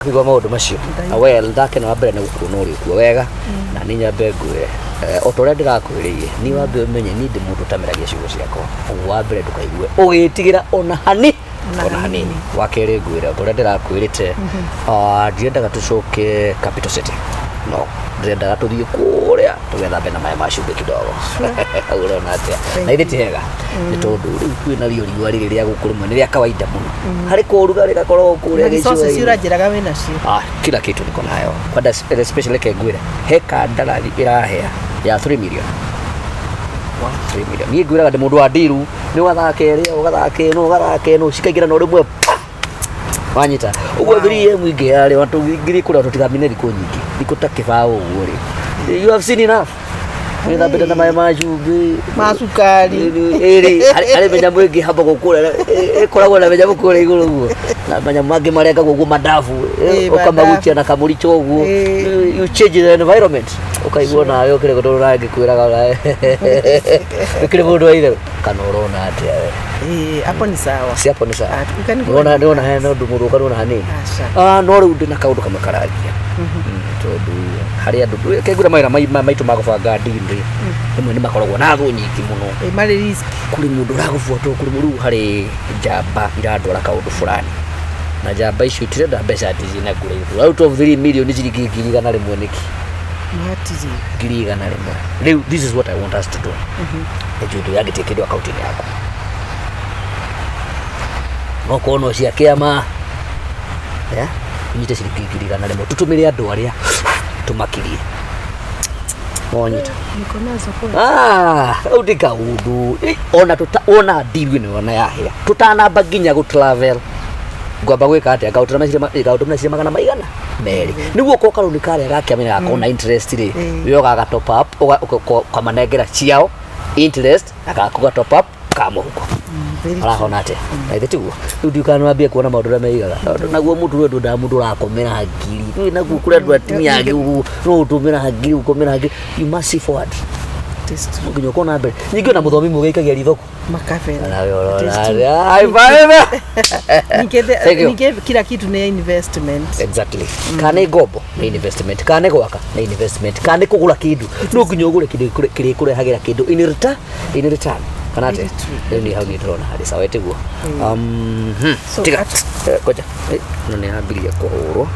Kũigua maũndũ macio. Well, ndakena wa mbere nĩ gũkuona ũrĩ kuo wega, na niĩ nyambe ngwĩre, o ta ũrĩa ndĩrakwĩrĩire, niĩ wambe ũmenye niĩ ndĩ mũndũ ũtameragia ciugo ciakwa. Ũguo wa mbere ndũkaigue ũgĩtigĩra ona hani ona hanini. Wa kerĩ ngwĩre o ta ũrĩa ndĩrakwĩrĩte, ndirendaga tũcoke Capital City, no ndĩrendaga tũthiĩ kũrĩa tũgethambe na maĩ ma cumbĩ kidogo. Hau ũrona atĩa? Na ithe ti hega, nĩ tondũ rĩu kwĩna rio riũa rĩrĩ rĩa gũkũ rĩmwe nĩ rĩa kawaida mũno, harĩ kũrugarĩ gakoragwo kũrĩa Na resources gĩcũa-inĩ. ũranjĩraga wĩ nacio. Ah, kila kitu niko nayo kwanza, especially reke ngwĩre, he kandarathi ĩrahea ya 3 million. 3 million. Niĩ ngwĩraga ndĩ mũndũ wa ndiru, nĩ ũgathaka ĩrĩa, ũgathaka ĩno, ũgathaka ĩno, cikaingĩra na ũrĩmwe pa! Wanyita ũguo. 3M ingĩ yarĩ tũngĩthiĩ kũrĩa tũtigamine thikũ nyingĩ, thikũ ta kĩbaũ ũguo rĩ, you have seen enough. Wĩthambĩte na maĩ ma cumbĩ. Ma cukari. Ĩrĩ harĩ mĩnyamũ ĩngĩ hambagwo kũrĩa, ĩkoragwo na mĩnyamũ kũrĩa igũrũ ũguo, na manyamũ mangĩ marengagwo ũguo mandabu. Ũkamagucia na kamũricho ũguo. You change the environment, ũkaigua nawe ũkĩrĩ gũtũrũ nawe ngĩkwĩraga nawe ũkĩrĩ mũndũ wa itherũ, kana ũrona atĩa we? Ĩĩ, hapo ni sawa. Si hapo ni sawa? Ah, you can go. Nĩwona, nĩwona hena ũndũ mũthũka, nĩwona hanini? Aca. Ah, no rĩu ndĩna kaũndũ kamwe karagia. Tondũ harĩ andũ kengwĩra mawĩra maitũ ma gũbanga deal rĩ, rĩmwe nĩ makoragwo na thũ nyingĩ mũno. Ĩĩ, marĩ risk. Kũrĩ mũndũ ũragũbuata, kũrĩ mũndũ rĩu, harĩ njamba irandwara kaũndũ fulani, na njamba icio itirenda mbeca atĩ ciĩna kũraihu. Out of 3 million, ciringi 100,000 nĩkĩ? Matirĩ. 100,000. Rĩu this is what I want us to do. Nĩ njũĩ yangĩtie kĩndũ akaunti-inĩ yaku, no korwo no cia kĩama, yeah? Ũnyite ciringi 100,000, tũtũmĩre andũ arĩa tũmakirie wonyita. Niko nazo kweli. Ah, kau ndĩ kaũndũ. Ona tuta ona ndiru ĩno ona yahĩa, tũtanamba nginya gũ travel, ngwamba gwĩka atĩa? Ngaũtũmĩra ciringi magana maigana merĩ, nĩguo ko karũni karĩa gakĩamenya gakorwo na interest rĩ. We ũgaga top up, ũkamanengera ciao interest na gakuga top up ka mũhuko. Very. Arahona atĩa? Na ithe tiguo rĩu ndiũkaga nĩwambie kuona maũndũ ũrĩa meigaga, tondũ naguo mũndũ ũrĩa ndwendaga mũndũ ũrakomera ngiri rĩu, naguo kũrĩ andũ atumia angĩ ũguo no ũtũmĩra ngiri, ũkomera ngiri. You must see forward. It is true. No nginya ũkona mbere. Ningĩ ona mũthomi mũgĩ aikagia ritho kũ? Makabera. Nawe It is ũrona true. atĩa? High five! Ningĩ Thank you. ningĩ kila kitu nĩ investment. Exactly. Kana nĩ ngombo nĩ investment, kana nĩ gwaka nĩ investment, kana nĩ kũgũra kĩndũ, no nginya ũgũre kĩndũ kĩrĩkũrehagĩra kĩndũ in return, kana atĩa? Very true. Rĩu nĩ hau niĩ ndĩrona harĩ sawa, ĩtiguo? So, Tiga. Ngoja. Ĩno nĩ yambirie kũhũrwo.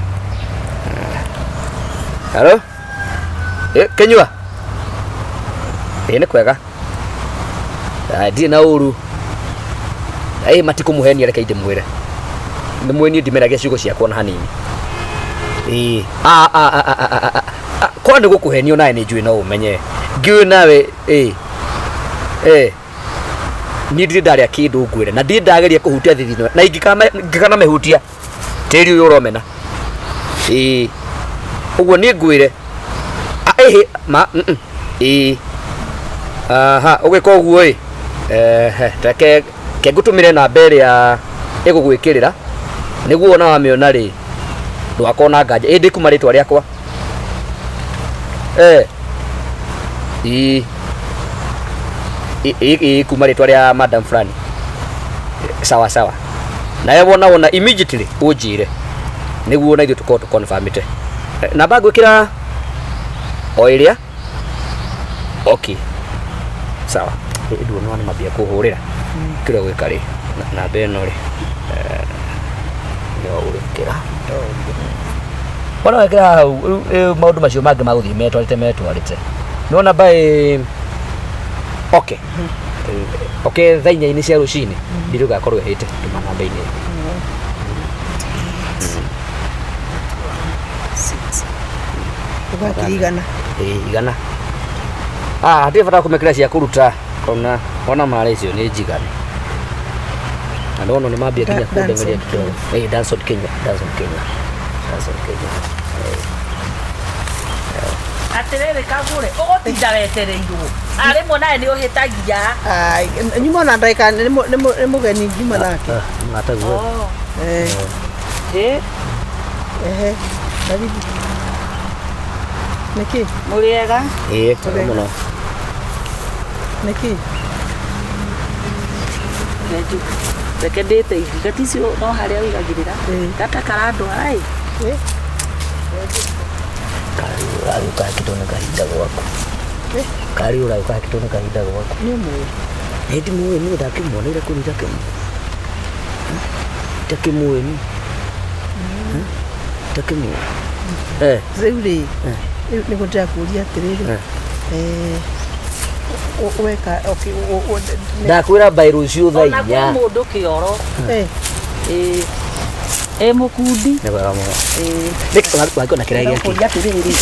Halo. Kĩnyua, ĩ nĩ kwega. Ah, ndirĩ na ũru. Ĩ matikũmũhenia, reke ndĩmwĩre nĩ mwĩniĩ ndimeragia ciugo ciakwa na hanini. Ĩ ah, ah, ah, ah, ah, ah, ah, korwo nĩ gũkũhenio nawe nĩ njũĩ no ũmenye ngĩũĩ nawe. Ĩ ĩ niĩ ndirĩ ndarĩa kĩndũ ngwĩre, na ndirĩ ndageria kũhutia thithino, na ingĩkanamĩhutia tĩri ũyũ ũromena. Ĩ ũguo niĩ ngwĩre. Ah, ĩhĩ ma ĩ aha ũgĩka ũguo ĩ, ehe, reke ke ngũtũmĩre namba ĩrĩa ĩgũgwĩkĩrĩra, nĩguo ona wamĩona rĩ ndũgakorwo na nganja. Ĩ ndĩkuma rĩtwa rĩakwa. Ĩ ĩ ĩ kuma rĩtwa rĩa madam fulani. Sawa sawa, nawe wona wona immediately ũnjĩre, nĩguo na ithuĩ tũkorwo tũconfirmĩte. Namba ngwĩkĩra o ĩrĩa. Okay, sawa. Nduona nĩ mambia kũhũrĩra kĩrĩa gwĩka rĩ, namba ĩno rĩ, nĩyo ũgwĩkĩra. Wona wekĩra hau rĩu maũndũ macio mangĩ magũthiĩ metwarĩte metwarĩte. Nĩwona by okay okay thaa 4-inĩ cia rũcinĩ ndirĩ ũgakorwo ĩhĩte. Tũma namba-inĩ ĩyo. Six. Ũgakiri igana. Ĩĩ, igana. Ah, hatirĩ bata wa kũmĩkĩra cia kũruta, ona ona mara icio nĩ njiganu, na ndona nĩ mambia nginya kũndemeria Danson. kidogo. Ĩĩ, Danson Kenya, Danson Kenya, Danson Kenya. Atĩrĩrĩ kagũre, ũgũtinda wetereirwo arĩmwe nawe nĩ ũhĩtagia. Ai, nyuma na ndagĩka nĩ mũgeni nyuma nake. Ah, mũrataguo. Oh. Eh, Ĩ, ehe. Karibu. Nĩkĩ? Mũrĩega? Ĩĩ, kwega mũno. Nĩkĩ? Reke ndĩte ihiga ticio no harĩa ũigagĩrĩra. Ĩ. Gata karandwara ĩ. Eh? Karĩ ũragĩũka hakĩtwo nĩ kahinda gwaku. Eh? Karĩ ũragĩũka hakĩtwo nĩ kahinda gwaku. Nĩ ũmũĩ. Ĩ ndimũĩ niĩ ndakĩmuoneire kũu itakĩmũĩ. Itakĩmũĩ niĩ. Itakĩmũĩ. Eh. Rĩu rĩ, rĩu nĩguo ndĩrakũria atĩrĩrĩ. Eh. Eh, weka okay, Ndakwĩra by rũciũ thaa Ona kwĩ inya. mũndũ kĩoro. eh, Ĩĩ. Ĩ mũkundi. Nĩ wega mũno. Ĩĩ. Nĩkĩ wakĩona kĩrĩa gĩake? Ndĩrakũria atĩrĩrĩ.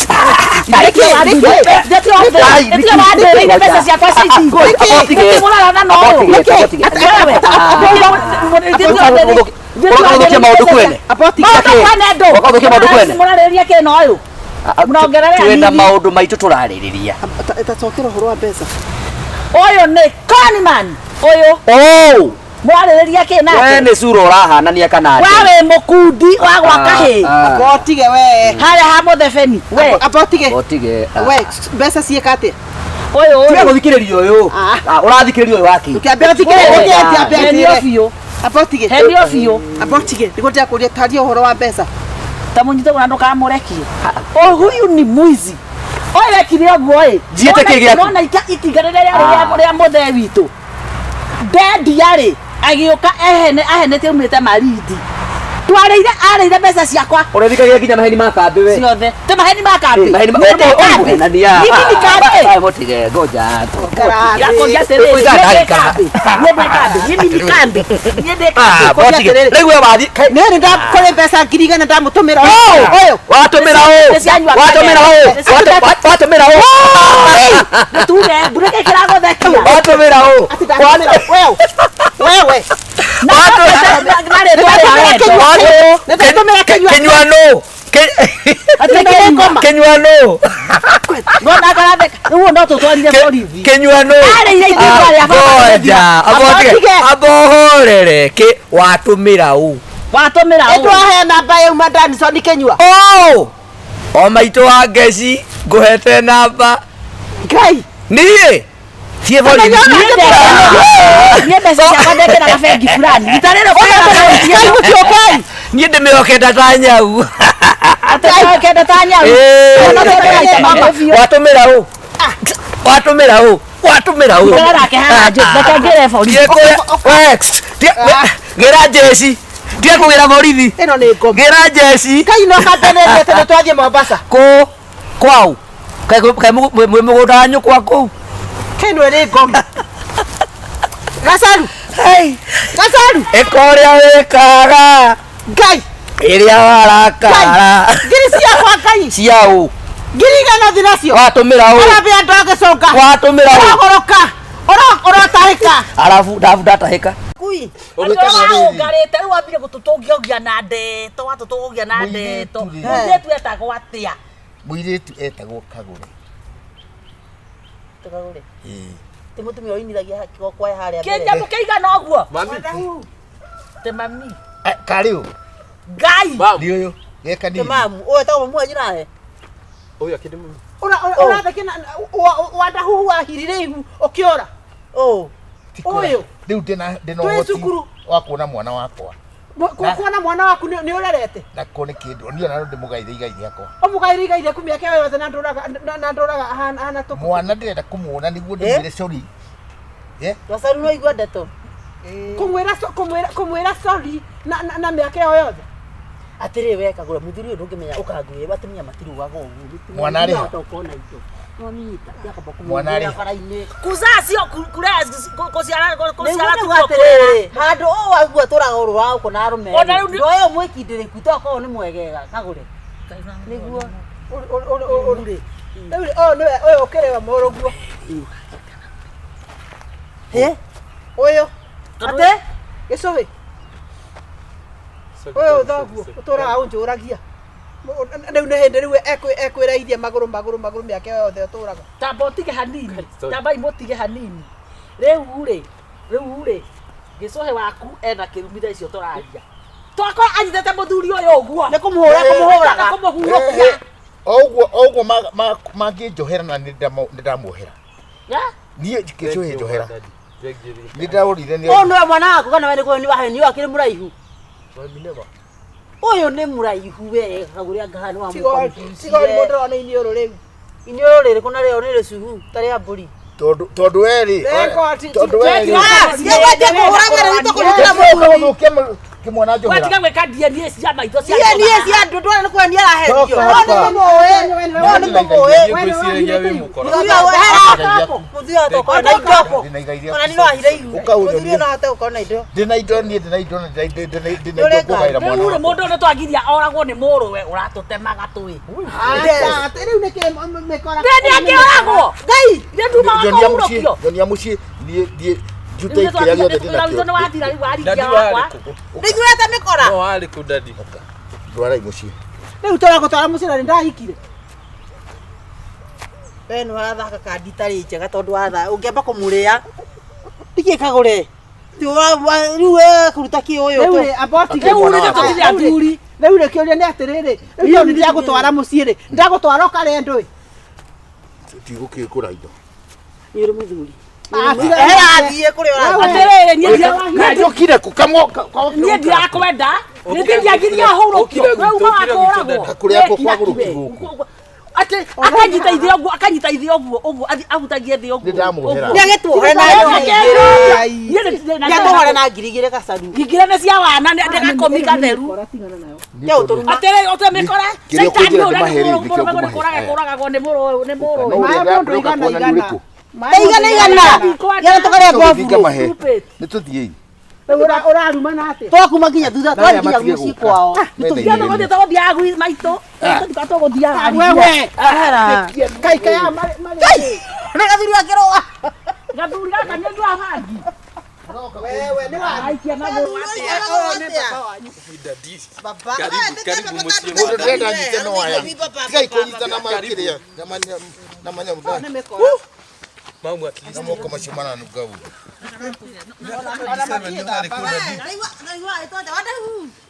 Ai, nĩkĩ? Nĩkĩ mbeca ciakwa cia itinga? Nĩkĩ? Mũrarana na ũyũ. Nĩkĩ? Wewe. Ũgũthũkia maũndũ kwene. Maũndũ kwene ndũ. Ũgũthũkia maũndũ kwene. Mũrarĩrĩria kĩ na ũyũ? Mũrongerere Twĩna hanini. maũndũ maitũ tũrarĩrĩria. tacokera ũhoro wa mbeca. Ũyũ nĩ conman. Ũyũ. Oh! Mũrarĩrĩria kĩ We nake? nĩ cura ũrahanania kana We atĩa? wĩ mũkundi wa gwa kahĩĩ. Amba ũtige we. Harĩa ha mũthebeni. We. Amba ũtige. Otige. We, mbeca ciĩka atĩa? Ũyũ Tiga ũyũ. gũthikĩrĩria ũyũ. Ah. Ah, ũrathikĩrĩria ũyũ waki. Ũkĩambia ũthikĩrĩrie, ũkĩambia Henio njĩre. biũ. Amba ũtige. Henio biũ. Amba ũtige. Nĩguo ndĩrakũria taria ũhoro wa mbeca. Ta mũnyite na ndũkamũrekie. O huyu ni mwizi. Ũyũ ekire ũguo ĩ. Njiĩte kĩ gĩaku? Nona itinga rĩrĩa rĩarĩ rĩa mũthee witũ. Ndendia rĩ agĩũka ehene ahenete aumĩte Malindi. Twarĩire arĩire mbeca ciakwa Ũrethikagia nginya maheni ma kambĩ we. ciothe. Ti maheni ma kambĩ. Maheni ma Niĩ ndĩ kambĩ. ũrĩmũhenania. Mimi ni kambĩ. Mũtige ngoja. Ndĩrakũria atĩrĩrĩ, Ũigaga niĩ ndĩ ndagĩka. kambĩ. Niĩ ndĩ kambĩ. Mimi ni kambĩ. Niĩ ndĩ Ah, kambĩ. botige. Rĩu we wathi. Nĩ nĩ ndakũrĩ mbeca 1,000 ndamũtũmĩra ũyũ. Ũyũ. Watũmĩra ũ? Nĩ cianyua Watũmĩra ũ? Nĩ cianyua Watũmĩra ũ? Nĩtuge mbura ĩkĩ kĩragũthekia. Watũmĩra ũ? Ati ndatũmĩra wewe. Wewe. Nĩndatũmĩra kĩnyua. Kĩnyua nũ? Nĩngoma. Kĩnyua nũ? Rĩu no tũtwarire borithi. Kĩnyua nũ? Arĩire itinga rĩa baba Ngoja. Abotige. Abotige. Abohorere. Kĩ watũmĩra ũ? Watũmĩra ũ? Nĩtwahe namba yauma Danson kĩnyua. Oh! O maitũ wa ngeci ngũhete namba. Ngai. Niĩ thiĩ borithi. Niĩ mbeca ciakwa ndekĩraga bengi fulani. Rita rĩrĩ Ngai mũtiũkai. Niĩ ndĩmĩhokete ta nyau. Atĩ ta nyau. Ĩĩ. Ona tũtũraita mama biũ. Watũmĩra ũ? Watũmĩra ũ? Watũmĩra ũ? Ikara nake haha njũ. Reke ngĩre borithi. Thiĩ kũrĩa- Wex, gĩra njeci. Tiga kũgĩra borithi. Ĩno nĩ ngoma. Gĩra njeci. Ngai no kambenete nĩ twathiĩ Mombasa. Kũ kwau. Kaĩ mwĩ mũgũnda wa nyũkwa kũu. Kĩno ĩrĩ ngoma. Gacaru. Gacaru. Ĩka ũrĩa wĩkaga. Ngai. Ĩrĩa warakara. Ngiri ciakwa Ngai. Cia ũ? 1,000 thi nacio. Watũmĩra ũ? Ũrambia andũ agĩconga. Watũmĩra ũ? Ũragũrũka. Ũrotahĩka. Arabu ndabu ndatahĩka. Kui. Ũngarĩte rĩu wambire gũtũtũngia na ndeto watũtũngia na ndeto. Mũirĩtu rĩ. Mũirĩtu etagwo atĩa? Mũirĩtu etagwo Kagũre. Tũkagũre. Ĩĩ. Ti mũtumia ũinithagia kĩgokwa harĩa mbere. Kĩnyamũ kĩigana ũguo? Mami. Ti mami. Eh, Karĩ ũ? Ngai. Nĩ ũyũ. Ge Ti kanini. mamu. Ũyũ etagwo mamu wanyu nawe. Ũyũ akĩndĩ mũno. Ũrathekĩ wandahuhu wahirire ihu ũkĩũra. Ũ. Ti kũra. Ũyũ. Rĩu ndĩna Twĩ ũhoti cukuru. wa kuona mwana wakwa. Kuona mwana waku nĩ ũrerete. Na ko nĩ kĩndũ. Niĩ ona no ndĩmũgaire igai rĩakwa. Ũmũgaire igai rĩaku mĩaka ĩyo yothe na ndũraga na ndũraga ahana tũkũ. Mwana ndĩrenda kũmuona nĩguo ndĩmwĩre sorry. Eh? Gacaru no igua ndeto. Kũmwĩra kũmwĩra kũmwĩra sorry na na mĩaka ĩyo yothe. Atĩrĩ we Kagũra, mũthuri ũyũ ndũngĩmenya ũkanguĩra atumia matirugaga ũguo. Mwana arĩ ha? Ũkona indo. Nwamita, yakamba Mwana arĩ kũmũhũrĩra ha? bara-inĩ. Kuzaa sio kulea kuciara kuciara Nĩguo tu nĩguo atĩrĩrĩ, handũ ũũ waigua tũraga ũrũ wa gũkũ na arũme Ona rĩu rĩ, ndũ ũyũ mwĩkindĩrĩku tokorwo nĩ mwegega Kagũre. Nĩguo. Rĩu ũyũ nĩwe ũyũ ũkĩrĩwa mũrũguo. Ĩ? Ũyũ Atĩ? gĩcũhĩ ũyũ thoguo ũtũraga ũnjũragia. Rĩu nĩ hĩndĩ rĩu ekwĩraithia magũrũ magũrũ magũrũ mĩaka ĩyo yothe ũtũraga. Tamba ũtige hanini. Tamba imũtige hanini. Rĩu rĩ, rĩu rĩ, gĩcũhĩ waku ena kĩrumi thaa icio tũraria. Twakorwo anyitĩte mũthuri ũyũ ũguo. Nĩ kũmũhũra kũmũhũraga. Kũmũhurũkia. O ũguo o ũguo mangĩnjohera na nĩ ndamuohera. Niĩ gĩcũhĩ njohera. Nĩ ndaũrire nĩ Ũyũ nĩwe mwana waku kana we nĩguo nĩ wahenio akĩrĩ mũraihu? Mami never. Ũyũ nĩ mũraihu we kagũrĩa ngahana wa mũkwa. Tiga mũndũ ona iniũrũ rĩu. Iniũrũ rĩrĩkũ na rĩo nĩ rĩcuhu ta rĩa mbũri. Tondu weri. Tondu weri. Nĩgwendia kũhũra wĩra witũ kũnyitĩra mũthuri. Kĩmwana njohera. Watiga gwĩka DNA cia maitho cia DNA cia andũ ndwara nĩ kwendia arahendio. No nĩ mũmũĩ. Ngwĩciragia wĩ mũkora. Mũthuri wa tokorwo na indo. Ona nĩ no ahire ihu. Mũthuri no ahote gũkorwo na indo. Ndĩna indo niĩ ndĩna indo ndĩna indo ngũgaĩra mwana. Rĩu rĩ mũndũ nĩ twagiria oragwo nĩ mũrũwe ũratũtemaga tũĩ. Rĩu nĩkĩ mĩkora. Nĩ akĩoragwo. Ngai. Nĩ ndumaga kũhurũkio. Nyonia mũciĩ niĩ niĩ njute kĩrĩa gĩothe ndĩnakĩo. Nĩ wathira rĩu waringia wakwa. Nĩnyuĩte mĩkora. No warĩ kũ daddy? Ndwarai mũciĩ. Rĩu tũragũtwara mũciĩ na nĩndahikire. We nĩ ũrathaka kandi itarĩ njega tondũ watha ũngĩamba kũmũrĩa. Nĩkĩ kagũre? Rĩu we kũruta kĩ ũyũ. Rĩu rĩ amba ũtige. Rĩu rĩ tũtirĩ athuri. Rĩu rĩ kĩũria nĩ atĩrĩrĩ, rĩu tondũ nĩndagũtwara mũciĩ rĩ, ndagũtwara ũkarĩe ndũĩ. Ndigũkĩgũra indo. Nĩ ũrĩ mũthuri. Athiĩ kũrĩa ũrathiĩ. Atĩrĩrĩ niĩ Njũkire kũ niĩ ndirakwenda. Nĩ ndiagiria hurũkio. We uma wa kũragwo. Kũrĩa kwagũrũki gũkũ. Atĩ akanyita ithĩ ũguo akanyita ithĩ ũguo ũguo ahutagie thĩ ũguo. Nĩ ndamũhera. Nĩ agĩtuohore na ngiri igĩrĩ. Nĩ atuohore na ngiri igĩrĩ gacaru. Ngiri nĩ cia wana nĩ gakomi gatheru. Atĩrĩrĩ ũte mĩkora. Caitani ũrĩa nĩ kũragagwo nĩ mũrũ nĩ mũrũ. Maĩ mũndũ igana igana. Igana igana. Igana tũkarĩa mbobu. Nĩ tũthiĩi. Ũraruma na atĩa? Twakuma nginya thutha twathiĩ nginya mũciĩ kwao. Tũthiĩ tũgũthiaga gwĩ maitũ. Tũthiĩ tũgũthiaga. Wewe. Kai kai marĩ. Nĩ gathuri akĩrũa. Gathuri gaka nĩ nyua bangi. Wewe nĩ wa aikia magũrũ. Daddy. Baba. Karibu mũciĩ Mũndũ wa ndĩrenda nyite no aya. Tigai kũnyitana makĩria na manyamũ. Mamu at least. Na moko macio maranunga ũru.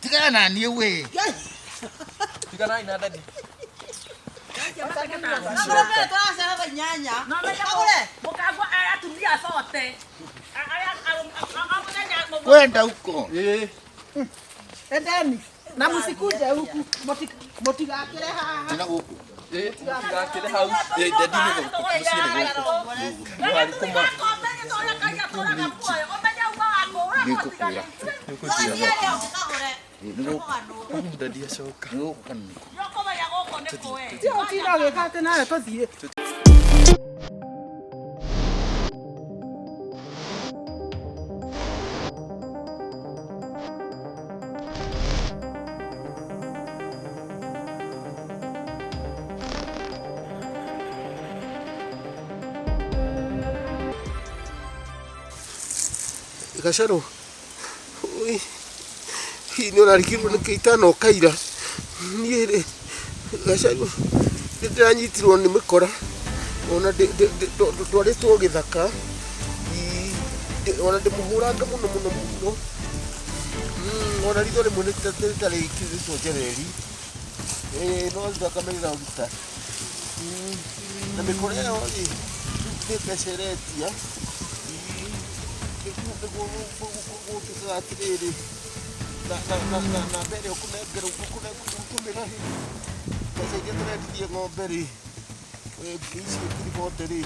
Tigana na niĩ we. Tiganai na daddy. Mũkagwa atumia cote. Kwenda huko. Endeni. Na msikuje huku. Mũtigakĩre haha. Tena gũkũ. Mũtigakĩre hau. Daddy nĩ gũkũ mũciĩ nĩ gũkũ. Nĩ kuma. Nĩngũkwĩra. Daddy acoka. Nĩ gũkũ kana nĩ kũ? Tiga ũtinda ũgĩka atĩ nawe tũthiĩ. Gacaru hihi nĩ ũrarigirwo nĩ kĩ itanoka ira niĩ rĩ Gacaru nĩ ndĩranyitirwo nĩ mĩkora ona ndwarĩtwo gĩthaka ona ndĩmũhũranga mũno mũno mũno ona ritho rĩmwe rĩtarĩ rĩkĩrĩtwo njereri no thakame ĩraruta na mĩkora ĩyo rĩ nĩ mbeca ĩretia gũtuĩkaga atĩrĩrĩ na mbere ũkũnengera ũkũmĩra rĩ mbeca iria tũrendirie ng'ombe rĩ icio ngiri bote rĩ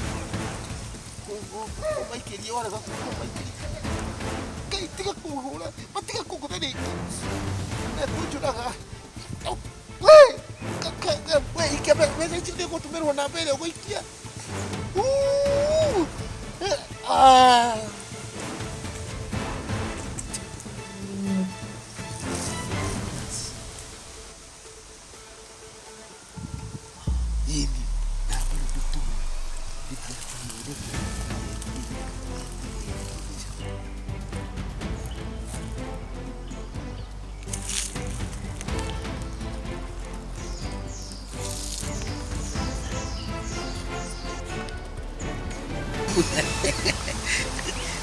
kũmaikĩria warega kũmaikĩria Ngai tiga kũhũra matiga kũngũtha rĩngĩ mekũnjũraga we ikia mbeca icio nĩgũtũmĩrwo na mbere ũgũikia.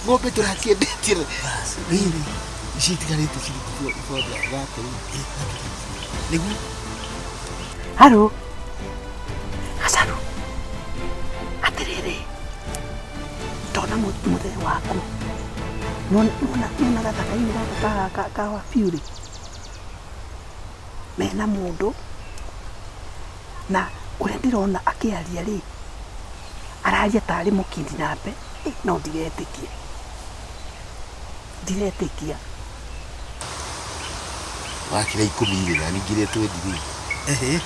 Ng'ombe tũrakĩendetie rĩrĩ ici itigarĩte ciringi ibonde thate nĩguo. Haro Gacaru atĩrĩrĩ ndona mũthee waku nona gathaka-inĩ gaka ka wabiũ rĩ Mena mũndũ na ũrĩa ndĩrona akĩaria rĩ araria tarĩ mũkindinape no ndiretĩkia ndiretĩkia wakira 10 rĩ na ningire 20 rĩ ehe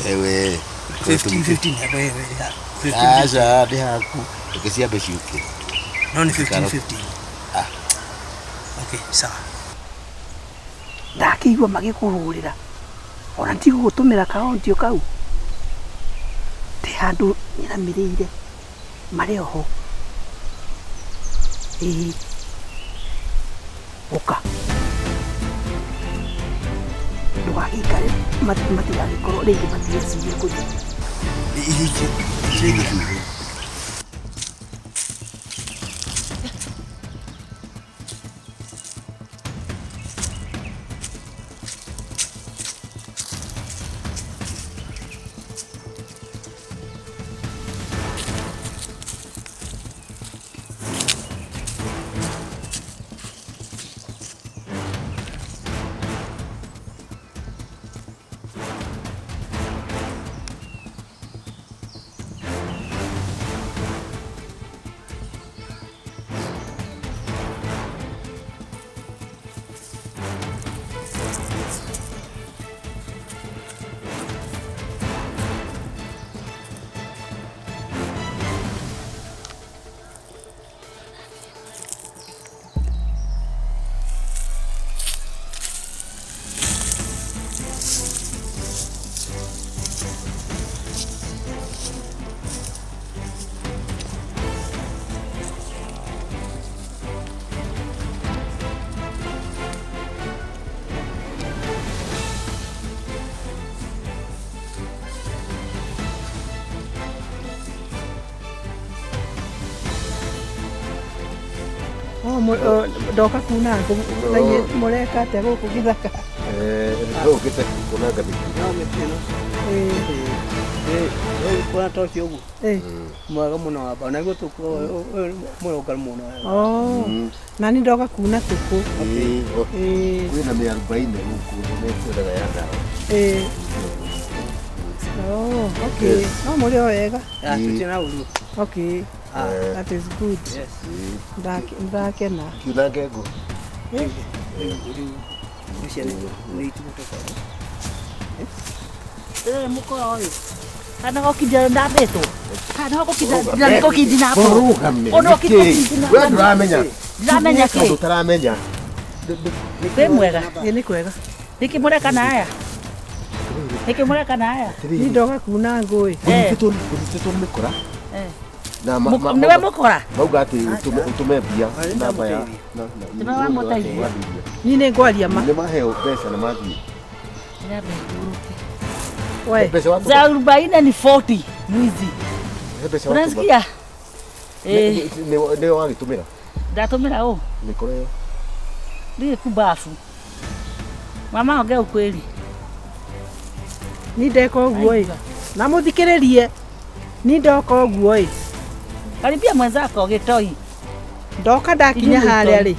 wewe 15 15 wewe 15 aca ndĩ haku reke ciambe ciũke no ni 15 15 ah okay sawa ndakĩigua magĩkũhũrĩra ona ndigũgũtũmĩra kaontio kau ndĩ handũ nyiramĩrĩire marĩ oho ĩĩ ũka ndũgagĩikare matigagĩkorwo rĩngĩ matigecirie kũthiĩ ndoka kuna mureka atia guku githaka ndũkĩte kunanga mĩtĩ no mĩtĩ ĩno kuna ta ũcio ũguo mwega mũno wamba na guo tũkũrũngaru mũno na nĩ ndoka kuna tũkũ kwĩna mĩarubaine gũkũ nĩmekwendaga ya ndawa okay no mũrĩ o wega tũtirĩ na ũru okay that is good. Yes. Ndakena. Kiunange ngũ. Rĩrĩ mũkora ũyũ. Kana gũkinda ndambĩtwo. Kana gũkinda nĩgũkinda napo. Rũgame. We ndũramenya. Ndiramenya kĩ? Ũndũ ũtaramenya. Wĩ mwega. Ĩ nĩ kwega. Nĩkĩ mũreka na aya? Nĩkĩ mũreka na aya? Ni ndoka kuna ngũ ĩ. Ngũnyitĩtwo nĩ mĩkora. Na niwe mukora mauga ati utume mbia namba ya niwe wamuteithia ni nĩ ngwaria ma nĩ maheo mbeca na mathiĩ we za 40 ni 40 mwizi unasikia nĩ wagĩtũmĩra ndatũmĩra ũ mĩkora ĩyo ndiĩ kubafu mama ongea ukweli ni ndeka ũguo ĩ na mũthikĩrĩrie ni ndoka ũguo ĩ karibia mwenzako gĩtoi ndoka ndakinya harĩa rĩ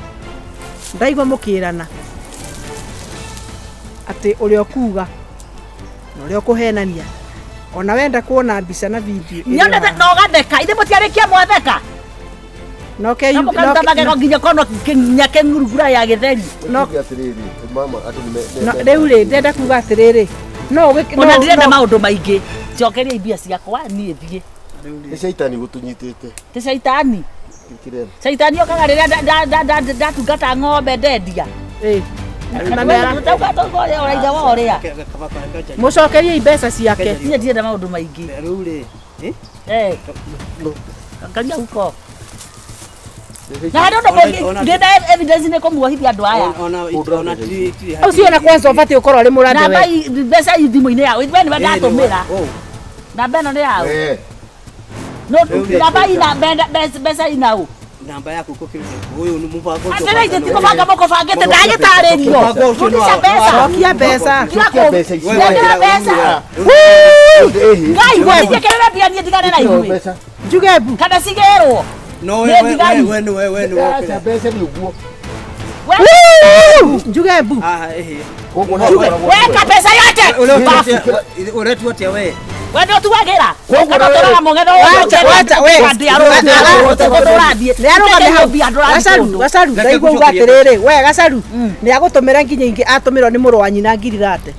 ndaigua mũkĩrana atĩ ũrĩa ũkuga na ũrĩa ũkũhenania ona wenda kuona mbica na video nyonete no gatheka ithe mũtiarĩkia mwatheka no mũkaruta magego nginya kono nginya kĩng'urugura ya gĩtheri no atĩrĩrĩ mama andũ nĩ rĩu rĩ ndenda kuga atĩrĩrĩ no ona ndirenda maũndũ maingĩ njokeria mbia ciakwa niĩ thiĩ nĩ caitani gũtũnyitĩte ti caitani caitani okaga rĩrĩa ndatungata ng'ombe ndendia ũraithe wa ũrĩa mũcokerie mbeca ciake niĩ ndirenda maũndũ maingĩ rĩu rĩ angalia huko na harĩ ũndũ ndĩna evidence nĩ kũmuohithia andũ aya ũcio na kwanza ũbatiĩ gũkorwo ũrĩ mũrathe we mbeca thimũ-inĩ yao we nĩwe ndatũmĩra namba ĩno nĩ yaũ no namba ina mbeca ina ũ namba yaku ko kiri uyu ni mubango atĩrĩ ithe ti mũbango mũkũbangĩte ndagĩtarĩrio rudisha mbeca cokia mbeca cokia mbeca Ngai gwĩtĩkĩrĩra mbia niĩ ndigane na inyuĩ njuge mbu kana cigĩrwo no we we we we we mbeca nĩ ũguo njuge mbu ah ehe Koguo no Tuge, weka pesa yote bafu. Ũretua atĩa we? We ndio tuwagĩra. Koguo Kana na tũraga wewe- mũng'etho Wacha, wacha, we. Tũrathiĩ. Nĩ arũgame hau. Gacaru, gacaru, Reke ndaigua uga ngũcokerie. atĩrĩrĩ, we gacaru, nĩ agũtũmĩra nginya ingĩ atũmĩrwo nĩ mũrũ wa nyina ngiri thate.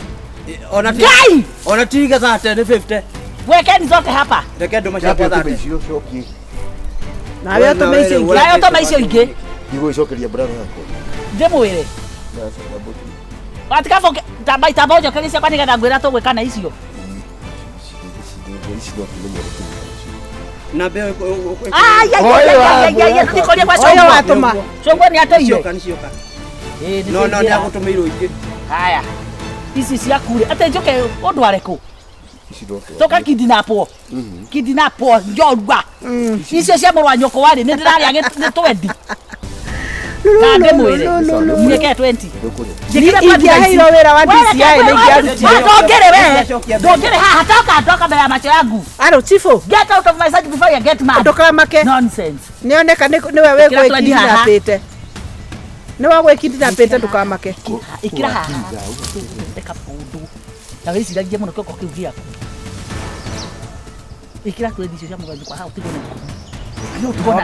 Ona ti Ngai! ona ti thate nĩ 50. Wekeni zote hapa. Reke ndũma ciakwa Nyambe ũtũme thate. icio ũcokie. Nawe We, ũtũme nawe icio rĩu ingĩ. ũrĩa- Nawe ũtũme icio ingĩ. Ndigũgĩcokeria brother yakwa. Ndĩmwĩre. Aca, nyambe ũtũme. Watikaboke tamba itamba ũnjokerie ciakwa nĩgetha ngwĩra tũgwĩka na icio. Ici ici no tũmenye gũtũmĩra icio. Na mbeo Ai ai ai ai ai ndikorie kwa Ũyũ cũngwa. watũma. Cũngwa nĩ atũire. Cioka nĩ cioka. Ĩĩ, nĩ No no nĩ tũingĩra. agũtũmĩirwo ingĩ. Haya. Ici ciaku rĩ, atĩ njũke ũndware kũ? Ici no tũrathiĩ. Tũka kidnapwo. Kidnapwo njorua. Icio cia mũrũ wa nyũkwa rĩ, nĩ ndĩrarĩa nĩ twendi. Na ndĩmwĩre. Njĩke 20. Ndũkũrĩa. Njĩkĩre twendi na ici. Ingĩaheirwo wĩra wa DCI nĩ ingĩarutire. Ndũngĩrĩ we. Ndũngĩrĩ haha toka toka mbere ya macho yangu. Aro chifu, Get out of my sight before you get mad. ndũkamake. Nonsense. Nĩoneka nĩwe Ĩkĩra twendi haha. wĩgwĩkindinapĩte. Nĩwe wĩgwĩkindinapĩte ndũkamake. Ikira haha. Reka ũndũ. Na wĩciragie mũno kĩongo kĩu gĩaku. Ikira twendi icio cia mũgeni kwa hau tigwo na ikũmi.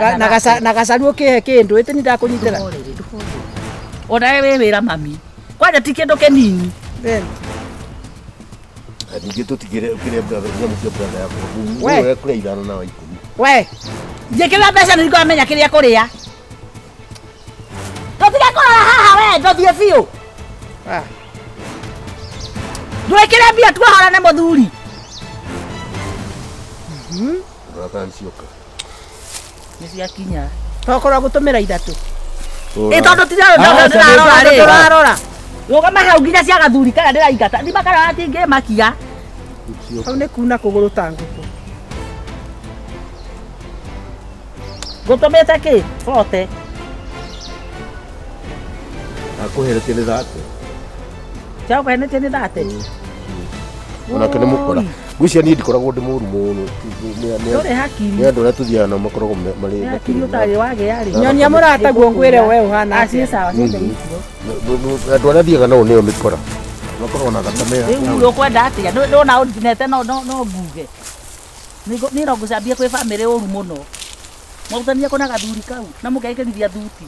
Na na gacaru ũkĩhe kĩndũ ĩtĩ nĩ ndakũnyitĩra. Ona we wĩ wĩra mami. Kwanja ti kĩndũ kĩnini. Then, Na ningĩ tũtigĩre ũkĩrĩa brother nyamũ cia brother yakwa. We. Wewe kũrĩa ithano na wa ikũmi. We, Njĩkĩrĩra mbeca nĩ ngamenya kĩrĩa kũrĩa. Tũtige kũrora haha we, ndũthiĩ biũ. Ah. Ndwĩkĩre mbia tuohorane mũthuri. Rora kana nĩ cioka. Nĩ ciakinya. tokorwo gũtũmĩra ithatũ. Ĩ tondũ ndĩrarora rĩ. Tũrarora. Rũgama hau nginya cia gathuri kana ndĩraingata. Thima kana gatingĩmakia. Hau nĩ kuna kũgũrũ ta ngũkũ. Ngũtũmĩte kĩ? Bote. Akũheretie nĩ thate. Ciakũhenetie nĩ thate. Onake nĩ mũkora. Ngwĩciria niĩ ndikoragwo ndĩ mũru mũno. Ndũrĩ hakiri. Nĩ andũ arĩa tũthiaga nao makoragwo marĩ Nĩ hakiri ũtarĩ wagĩa rĩ. Nyonia mũrataguo ngwĩre we ũhana Ah, atĩa. ciĩ sawa ciothe icio. Andũ arĩa thiaga nao nĩo mĩkora. Makoragwo na thakame Rĩu ũkwenda atĩa? Ndona ũndinete no no no nguge. Niĩ no ngũcambie kwĩ bamĩrĩ ũru mũno. Mwarutanire kũ na gathuri kau na mũkekĩrithia thuti.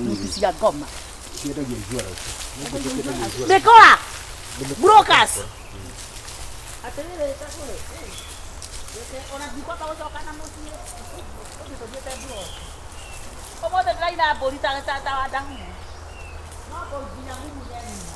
Thuti cia ngoma. Mĩkora! Brokers! Atĩrĩrĩ Kagũrũ, reke ona ndikwamba gũcoka na mũciĩ. Ũthiĩ tũthiĩte mburoti. Ũmũthĩ ndĩraina mbũri ta ta ta wandahu. No nginya ngumunye nyina.